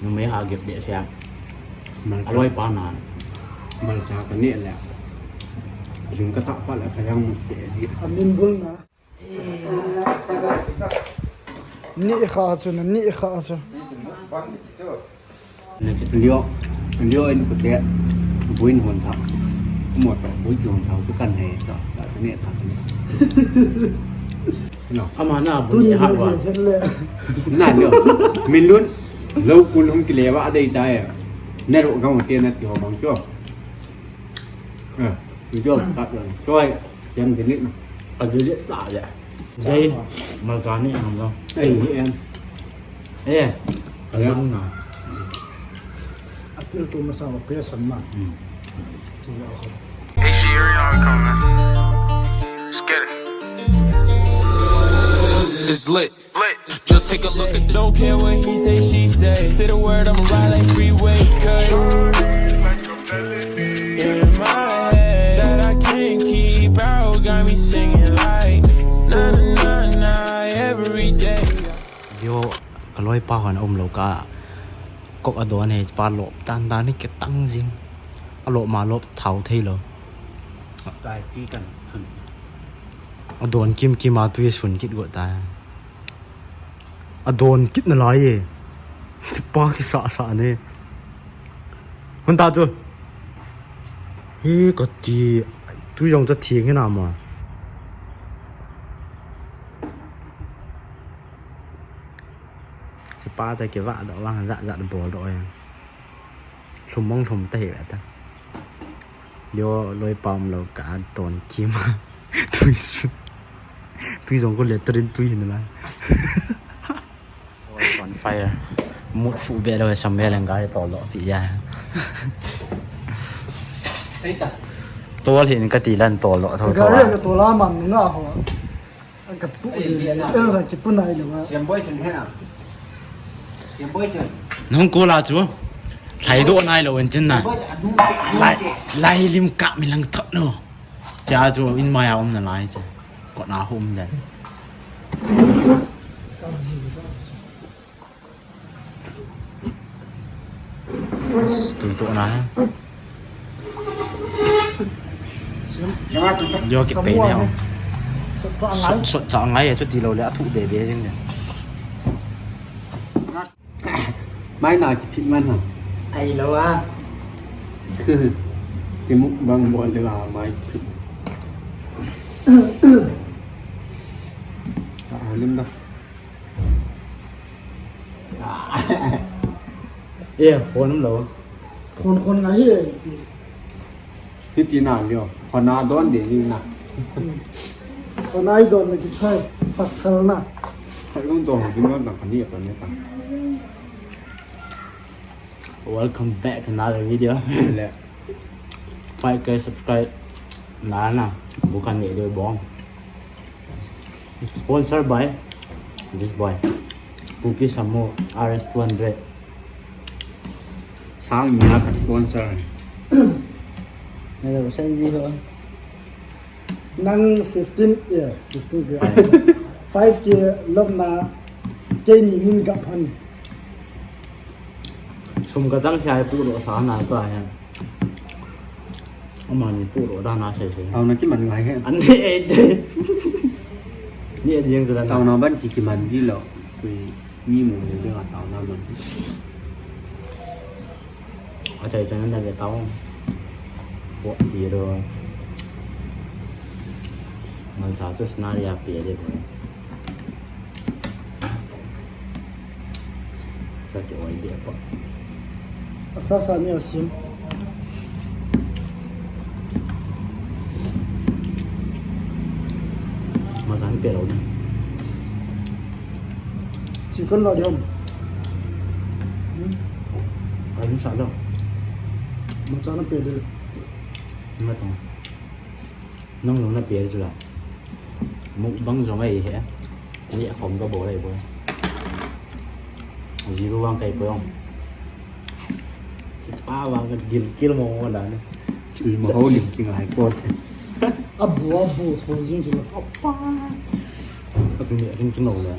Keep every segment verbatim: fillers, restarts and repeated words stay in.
Numei ha gep behseh a. Malcha. Aloi pa na. Malcha ka neh le. Jun ka tah pa le ka jang mu te di. A min bul na. Ni kha chu na, ni kha chu. Na ki lio, lio in ko te. Buin hon tha. Mo to, bui hon tha, tu kan he, to, to, ne tha. No. Ama na, bui ha wa. Na lio. Min lun. Lo kul hung ki le wa dei ta e. Ne ro ga mo te na ti ho bang cho. Eh, video cut rồi. Rồi, em delete. Ka delete ta le. Dei, malcha ni ham lo. Ei, em. Eh, ka lang na. Atil tu masa wa pe san ma. Hmm. Hey, Siri, I'm coming. Let's get it. It's lit. Just take a look at the Don't care what he say, she say. Say the word, I'ma ride like freeway. Cause in my head that I can't keep out, got me singing like na na na na every day. Yo, ka loi pa hon um lo ka. Kok a don he pa lop tan tan ni ke tang jing. A lop ma lop thau thei lo. Kai pi kan thun. A don kim kim a tui sun kit go ta. A don kit na lai e. Chupa ki sa sa ne. Hun ta chu. Hi ka ti tu jong cha thiang hi na ma. Chupa ta ki va do wa za za bol do ya. Lhum mong lhum ta hi ve ta. Lio loi pam lo ka ton kim. Tui su. Tui jong ko le trin tui hin la. On fire. Mut fu be lo sam be leng ga to lo pi ya. Sei ta. Tol hin ka ti lan tol lo tho tho. Ga le to la man na ho. Ka pu ni, en sa ki pu nai lo wa. Siam boi chun he na. Siam boi chun. Nung ko la chu. Lai do nai lo en tin na. Siam boi chun, a du, du, lai, lai lim ka mi lang thot no. Cha chu in mai a um na lai chu. Ko na hum den. Ka zi cha. Tui to na he. Yo ki pe ne ho. Sot, sot cha ngai, chuti lo le a thu be be jing ne. Mai na ki phit man ha. Ai lo a. Ki mukbang bol le la mai phit. A lim da. Eh, phone um lo. Phone, phone ngai hi. Hiti na lio. Phone a don de ni na. Phone a i don na ki sai. Pasal na. Sai don don din don na kani pa ne ta. Welcome back to another video. Le. Five K subscribe. Na na. Bukan ni dia bohong. Sponsor by this boy. Kuki Samu R S two hundred. Sang mina ka sponsor. Hello, sa hindi ho. Nang fifteen, yeah, fifteen K. Five K lop na, kei ni nin gap han. Sum ka chang sia pu ro sa na to a. Ama ni pu ro da na sei sei. Tao na ki man ngai he. An he e de. Ni e jeng chu da na. Tao na ban ki ki man di lo. Kui mi mu ni de tao na man. A chai chan na le tao. Bo di ro. Man sa chu scenario pe de. Ka ti oi dia pa. Asa sa ni asim. Ma tan pe lo ni. Chicken lo diam. Ka ni sa lo. Ma tan pe de. Ma tan. Nang nung na pe chu la. Mukbang jong ai he. Ni khom ka bol ai bol. Zero vang kai po jong. Kipa vang ka dil kil mo mo la ne. Chui mo ho lim king ai po. Abu abu tho jing chu la. Apa. Ka tu ni ring king lo la.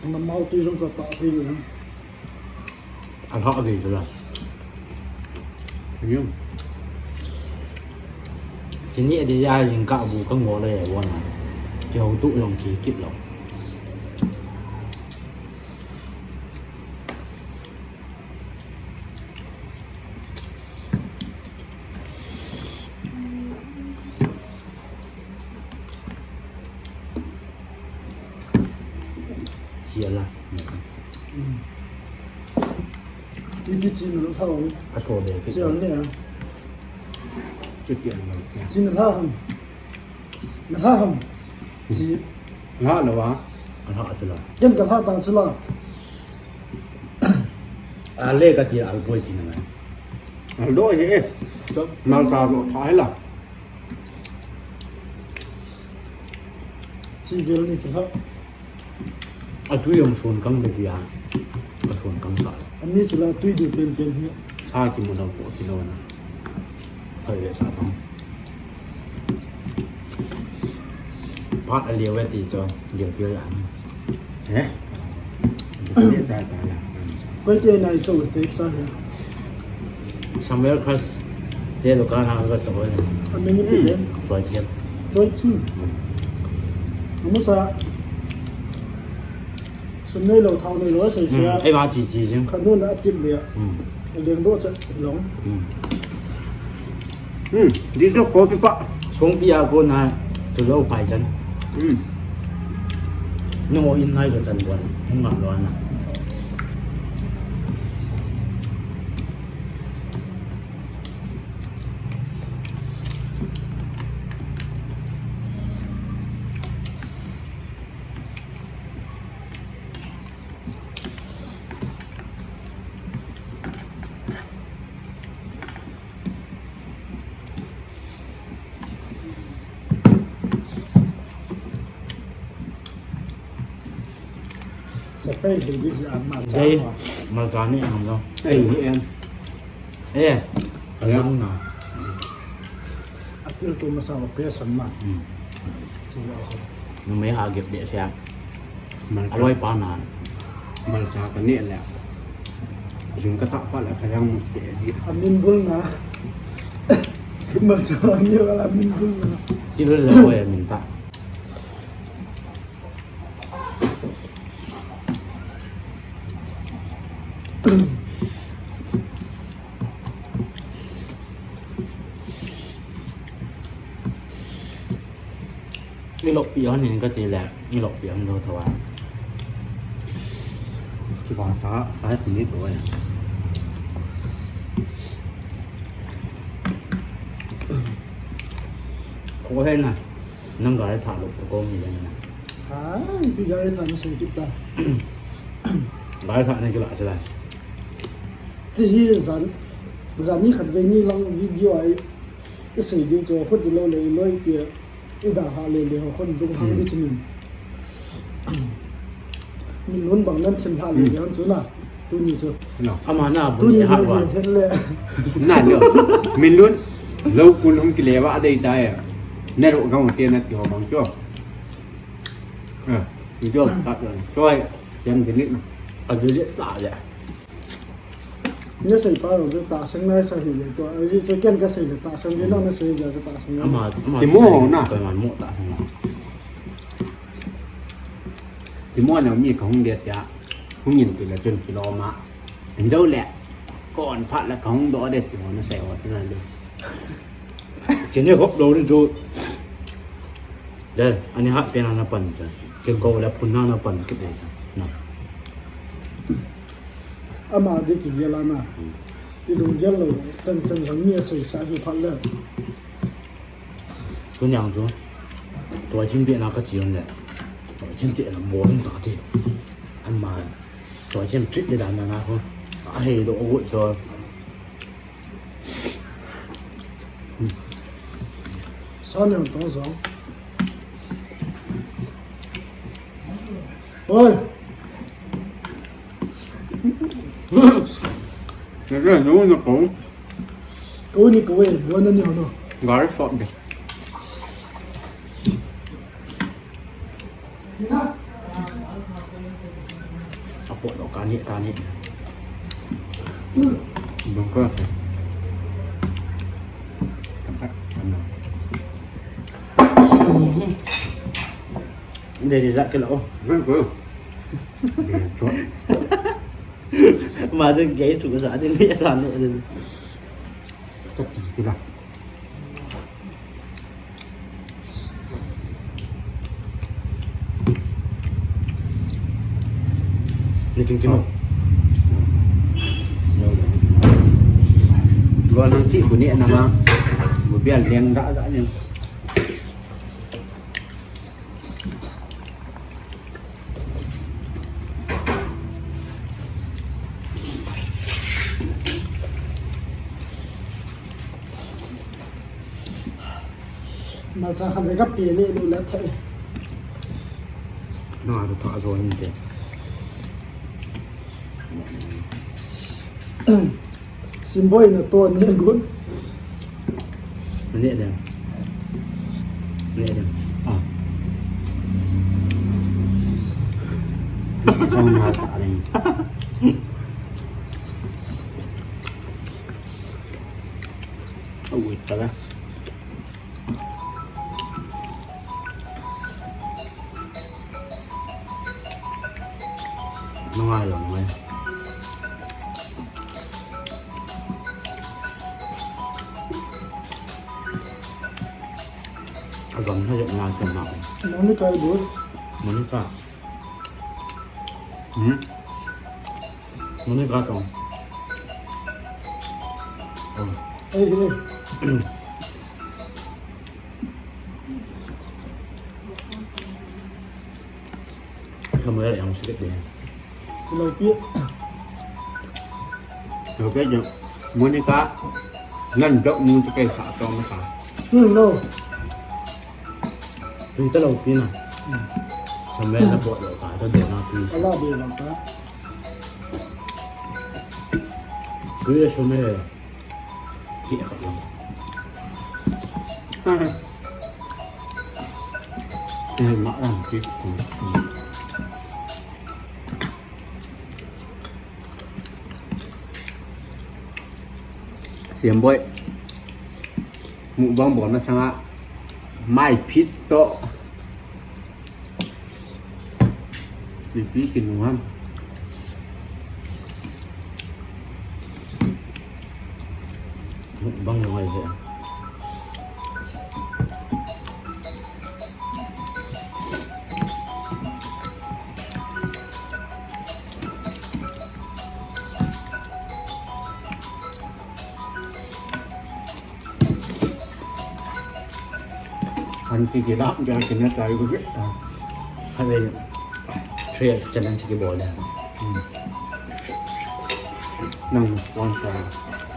Namau tui jong ka ta thei ni. A lha ve chu la. Yum. Chini a di ja jing ka bu ka ngo le wa na. Ki ho tu jong ki kit lo. Sia la. Iti chin lo thau. A so de. Sia ne. Chu ti an lo. Chin la ham. Na la ham. Chi. La lo wa. A la chu la. Ken ka la ta chu la. A le ka ti al poi ti na ngai. Al do he. Mal ta lo tha he la. Chi vel ni ki la. A tui jong sun kang be dia. A sun kang ta. Ani chu la tui du pen pen hi. Sa ki mu dau ko ki lo na. Phai le sa bang. Pat a liu e ti chu, liu pi a. He? Liu pi a ta ta la. Koi te nai chu te sa he. Samuel Crush te lo ka na ka choi. A min ni pi le. Choi chiam. Choi chiam. Amu sa. Sun nei lo, thau nei lo, sei sei a. Ei va chi chi jing. Kha nun a tip le. A leng do cha long. Hmm, di jo ko pi pa. Song pi a ko na tu lo pai chan. Hmm. No in nai jo chan bon. Hung ngam lo na. Surprise baby si ama cha. Dei, ma cha ni ang lo. Ei, ni em. Eh, alang na. Atil tu masa wa pe san ma. Hmm. Numei ha gep de sia. Mal cha. Aloi pa na. Mal cha ka ne le. Jing ka ta pa le ka yang mu te di. Amin bul na. Mal cha ni wala amin bul na. Ti lo le wa amin ta. Ni lok pi hon hin ka ti le, ni lok pi hon lo thawa. Ki vang ta, five minute away. Ko he na, nang gari tha lo ko ko mi le na. Hai, pi gari tha na sei kit ta. Gari tha na ki la cha la. Chi hi zan, zan ni khat ve ni lang video ai. I sei diu chu khut lo le loi pi. I da ha le le ho khon dung hang di chun. Min lun bang nan thim ha le le hon chu na. Tuni chu. Ama na bu ni ha wa. Hen le. Na lo. Min lun. Lo kun hung ki le wa dei ta e. Ne ro ga te na ti ho bang chu. Ah, video cut rồi. Rồi, xem cái clip này. A du je ta le. Ni sei pa lo ta sang nai sa hi le to. Ai ji chu ken ka sei le ta sang ji na na sei ja ka ta sang. Ama, ama. Ti mo na. Ka man mo ta sang. Ti mo na mi ka hung de tia. Hung yin ti le chun ki lo ma. An jo le. Kon phat le ka hung do de ti mo na sei o ti na le. Kini khop lo ni chu. De, ani hat pen ana pan cha. Ke ko le pun na na pan ke de cha. Na. Ama de ki gel ana. I lung gel lo, chan chan sang mi a sei sa hi phat le. Tun yang chu. Tua chin pe na ka chi on le. Tua chin pe na bo ta ti. Ama. Tua chin trip de dan na na ko. A hei do o cho. Sa ne to so. Oi. Nè, nè, nè, nè, ko. Ko ni ko e, lo na ni ho no. Gari shop de. Ni na. Pok lo kani, kani. Bungka. Tempat. Dia dia ke lo. Bungka. Dia chot. Mother gay tu sa din dia kan. Kat sila. Ni ting ting. Gua nang ti bu ni nama. Bu bial liang da da ni. Malcha khat ve ka pe le lu la thei. Na, tu tha zo ni te. Simboi na to ni gun. Ni de. Ni de. Ah. Zo na ta le. Ui, ta la. Nungai lo ngai. Agam ha jep na kan na. Monica bu. Monica. Hmm? Monica tong. Oh. Eh, eh. Kamu yang sedikit deh. Lo pi. Lo pi je. Monica. Nan dok mu tu kai sa to ma sa. Hmm, no. Pi ta lo pi na. Hmm. Sampai na buat lo ka ta de na pi. Ala de na ka. Pi ya sume. Kih khat lang. Eh, mak lang, kih. Siam boi. Mukbang bol masanga. Mai phit to. Pipi kinu ham. Mukbang ngai he. An ki ki lap ja ki na tai ko ke. Hai ve. Three X challenge ki bol le. Hmm. Nang wan sa.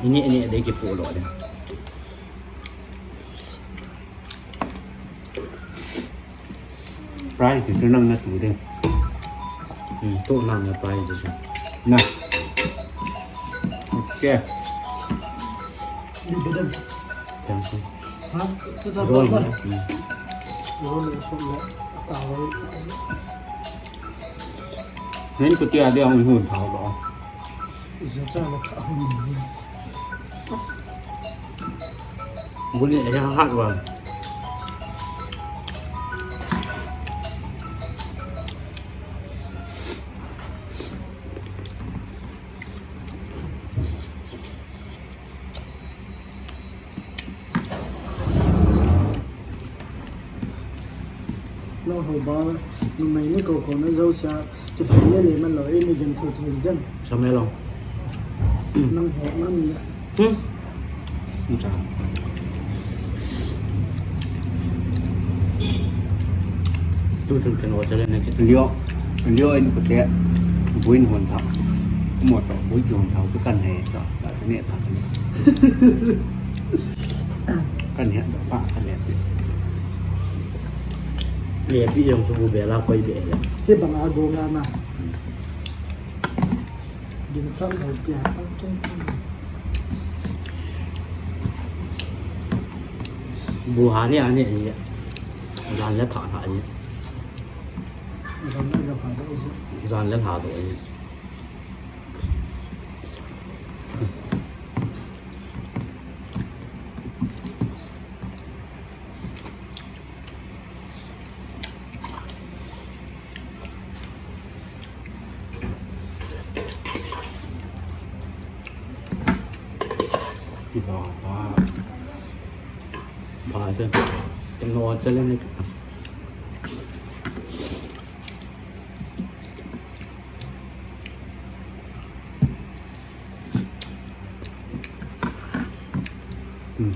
Ini, ini de ki pu lo de. Prize tu nang na tu de. Hmm, tu nang na prize tu. Na. Okay. Ni bedam. Thank you. Ha? Tu sa roll ba? Hmm. Roll ni so na. Ta roll. Nen ko tia de ang hun thao lo. Isa cha na ka hun ni. Buni ya hat wa. Nang ho ba, numei ni ko ko na zo sa, ki phai le le man lo, e mi gen tho tho den. Sa me lo. Nang ho, nang ni. Hmm. Ni sa. Tu tu ken wa chale na ki. Lio, lio in ko te, buin hon tha. Mo to, buin hon tha, tu kan he, to, to ne tha. Kan he, pa, kan he. Lepi jong chu bu bela koi be le. Hi bang a go nga na. Din chang lo pia pang ken ken. Bu ha ni a ni ni. Jan le tha tha ni. Jan le tha tha ni. Jan le tha tha ni. Ba, ba, ba, no chale ne. Hmm.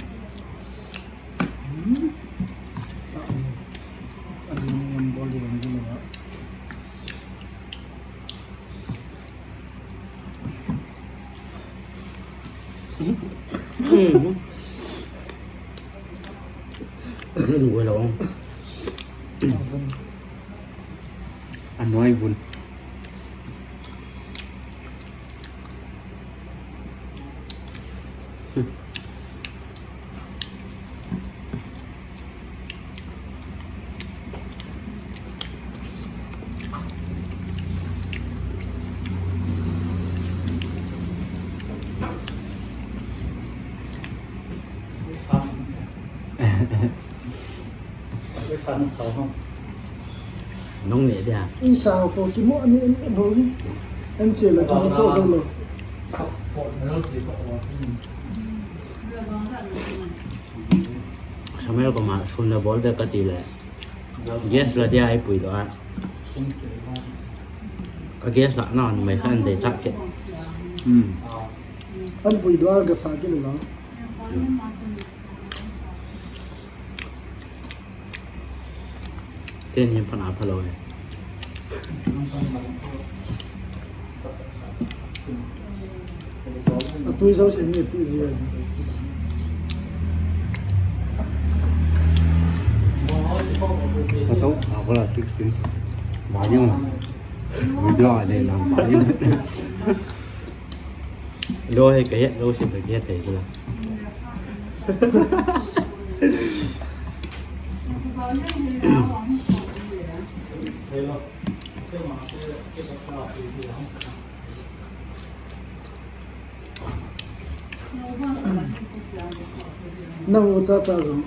Anoi bun. Nong ne dia. Isa ko kimo ani ani bo. An che la to cho so lo. Samuel ko ma sun le bol de ka ti le. Gas la dia ai pui do a. Ka gas la na mai khan de chak ke. Hmm. An pui do a ga tha ke lo. Ken hin phan a pha lo he. A tui zo sin ni tui zi. Ka to a ko la sixteen. Ba yung. Video a de na ba yung. Lo he ka het lo se ka het thei kala. Nang u cha cha jong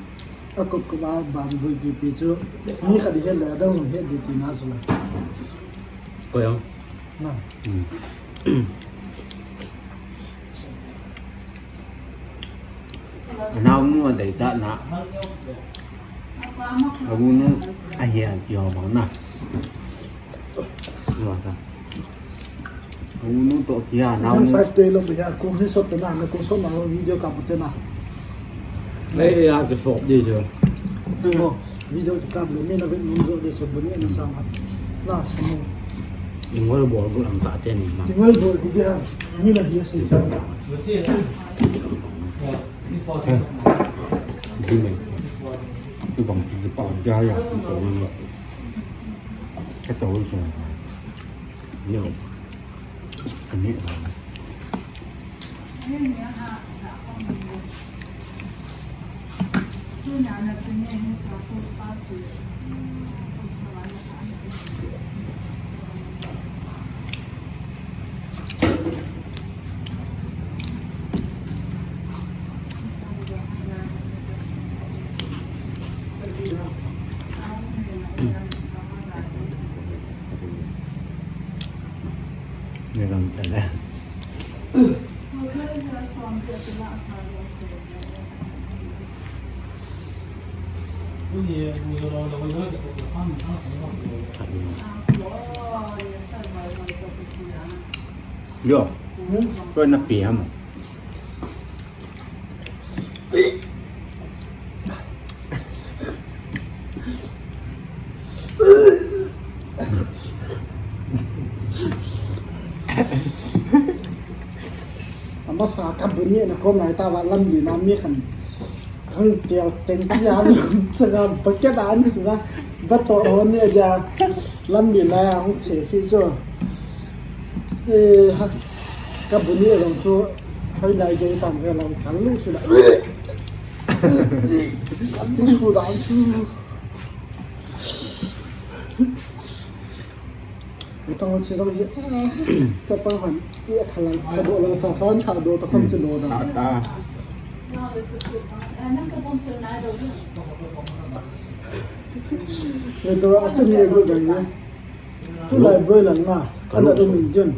a kop kop a ban bui pi pi chu mi khat di het le adang jong het di ti na su la. Ko jong. Na. Hmm. Anaonu adei tah na. Aunu ahian ti ho bang na. Lo ta. Aunu to kia na. Nang unu. Five day lo ya ko hi sot na na ko sot na video ka pute na. Ei, ya ke sot di jo. Mo, video ki kap le, mi na vet mun jo de so bu ni na sa ma. Na, sa mo. Ingol bol bu ang ta te ni ma. Ingol bol ki de ha. Ni na hi si. Di me. Tu bang ki pa ja ya. Ka to so. Ni. Ani. Ni ram tala. Yo, ko na pi ham. Amasa ka bu ni na kom lai ta va lam ni na mi khan. Ang tel teng ti ya lu sa ga bucket an su na ba to ho ni ja lam ni na ang the hi so. Eh, ha. Ka bu ni long chu hoi lai ge tam ge long kan lu su da. Kan lu su da su. Itong si zong hi. Chapa han. Ia thalang. Thado lang sa san thado ta kham chi lo da. Ta, ta. Ni to asa ni ego zang ni. Tu lai boi lang na. Ana do min jin.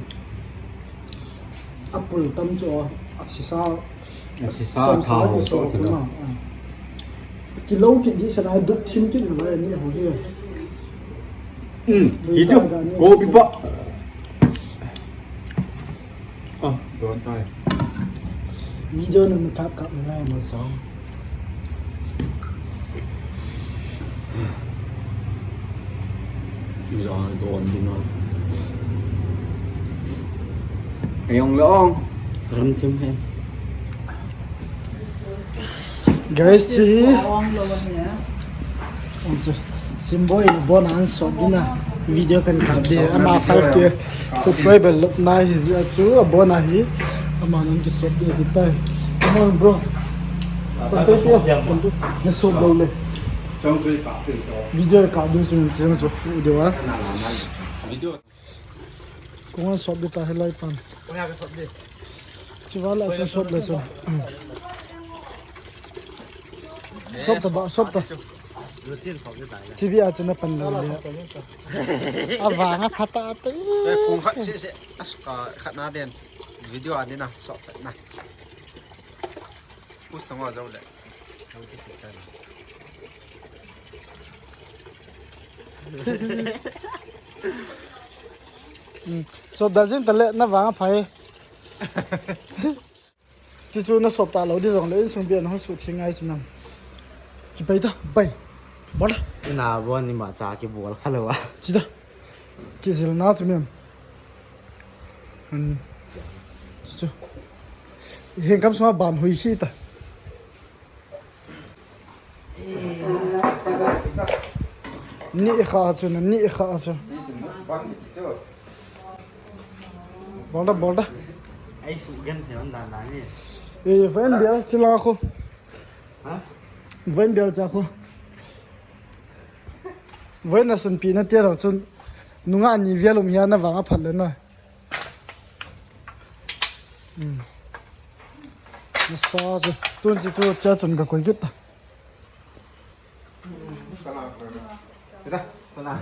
Apple tam chu a chi sa. Sa, sa, sa, sa, sa, sa. Kilo kit di sana duk thim kit na lai ni ho hi. Hmm, itu. Kopi pa. Ah, don't try. Video na kap kap na lai mo song. Ayong leong. Ram chim he. Guys, chi. Simboi na bon an sop dina. Video kan kap de. Ama five K subscriber lop na hi ji a chu a bon a hi. Ama nan ki sop de hi tai. Come on, bro. Kon te pia. Kon te. Na sop lo le. Video ka du chun chen so fu de wa. Video. Kong an sop de ta he lai pan. Kong ya ka sop de. Chi wa la chun sop le chun. Sop ta ba, sop ta. Chi bi a chun na pan lo le. A vang a pha ta te. Kong khat se se. As ka khat na den. Video ani na sop na. Push tang wa jau le. Hmm. So, dajin tale na vang a phai. Chi chu na sop ta lo di jong le insung bian hon su thi ngai chu nang. Ki pai ta, pai. Bol. Na bon ni ma cha ki bol kha lo wa. Chi da. Ki zil na chu mem. Hmm. Chi chu. Hin kam sma ban hui hi ta. Ni kha chu na, ni kha chu. Bol da, bol da. Ai su gen the on da na ni. E, ven bel chi la khu. Ha? Ven bel cha khu. Ven na sun pi na te ro chun. Nunga ni vial um hia na vang a phat le na. Hmm. Nasa chu, tun chi chu cha chun ka koi kit ta. Sana, sana.